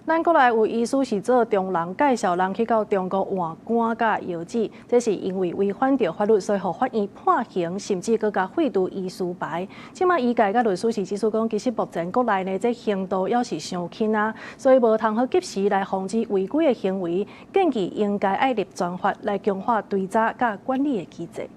咱國內有醫師是做中人介紹人去到中國換肝佮腰子，這是因為違反著法律，所以予法院判刑，甚至閣共廢除醫師牌。這馬醫界佮律師是指出講，其實目前國內呢這刑度猶是傷輕啊，所以無通好及時來防止違規的行為，建議應該愛立專法來強化追查佮管理的機制。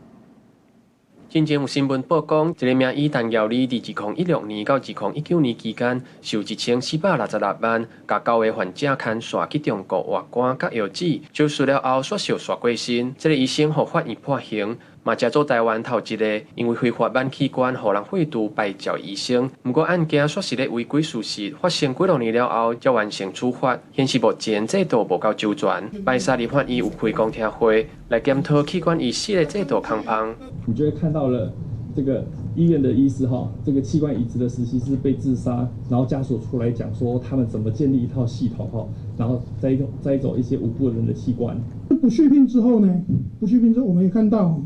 進前有新聞報講，一个名醫陳耀利，佇2016年到2019年期間，收1466萬，共九个患者牽線去中國換肝佮腰子，手術了後煞受煞過身。這个醫生予法院判刑，嘛成做台灣頭一个因為非法挽器官予人廢除牌照醫生。毋過案件煞是咧違規事實發生幾落年了後，才完成處罰，顯示目前制度無夠周全。拜三立法院有開公聽會來檢討器官移植的制度空縫。你就會看到了這個醫院的醫師哈，這個器官移植的實習師被自殺，然後家屬出來講說他們怎麼建立一套系統哈，然後摘摘走一些無辜人的器官。不續聘之後呢？不續聘之後，我們也看到，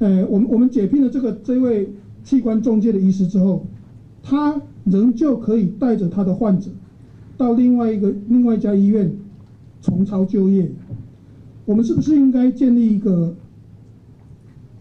我們解聘了這位器官中介的醫師之後，他仍舊可以帶着他的患者到另外一家醫院重操舊業。我們是不是應該建立一個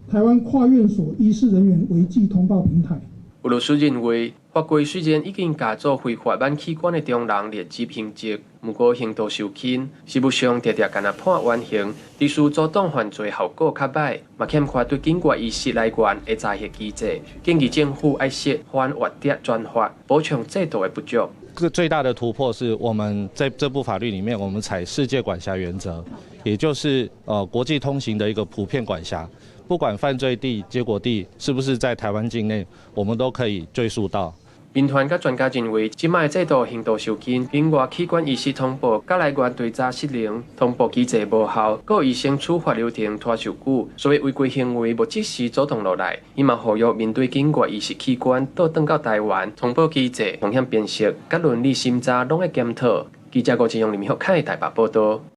台灣跨院所醫事人員違紀通報平台？有律師認為，法規雖然已經共做非法挽器官的中人列入刑責，毋過刑度受輕，實務上常常干焦判緩刑，致使阻擋犯罪效果較䆀，嘛欠缺對境外醫師來源的查核機制。建議政府愛設反挖諜專法，補充制度的不足。這個最大的突破是我們在這部法律裡面，我們採世界管轄原則，也就是國際通行的一個普遍管轄。不管犯罪地、結果地是不是在台灣境內，我們都可以追溯到。民團佮專家認為，這擺制度刑度受輕，境外器官移植通報佮來源追查失靈，通報機制無效，閣醫生處罰流程拖傷久，所以違規行為無及時阻擋落來。伊嘛呼籲面對境外移植器官倒轉到台灣，通報機制、風險辨識佮倫理審查攏愛檢討。記者郭志勇、林玉凱台北報道。